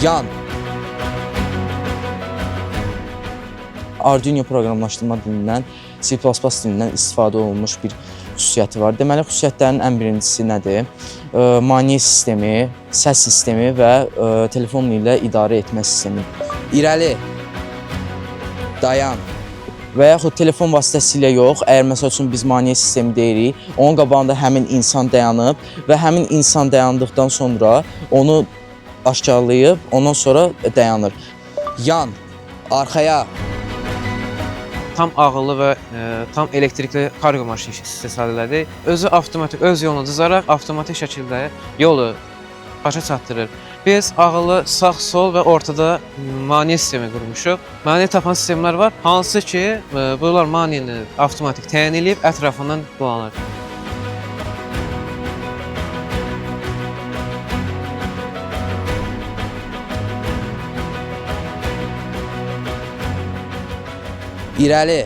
Yan. Arduino proqramlaşdırma dilindən, C++ dilindən istifadə olunmuş bir xüsusiyyəti var. Deməli, xüsusiyyətlərin ən birincisi nədir? Maneə sistemi, səs sistemi və telefon ilə idarə etmə sistemi. İrəli. Dayan. Və yaxud telefon vasitəsilə yox, əgər məsəl üçün biz maneə sistemi deyirik, onun qabağında həmin insan dayanıb və həmin insan dayandıqdan sonra onu aşkarlayıb, ondan sonra dayanır. Yan, arxaya. Tam ağıllı və tam elektrikli kargo maşını istehsal elədik. Özü avtomatik öz yolunu cızaraq avtomatik şəkildə yolu başa çatdırır. Biz ağıllı sağ, sol və ortada maneə sistemi qurmuşuq. Maneə tapan sistemlər var, hansı ki, bunlar maneəni avtomatik təyin eləyib ətrafından dolanır. İrəli.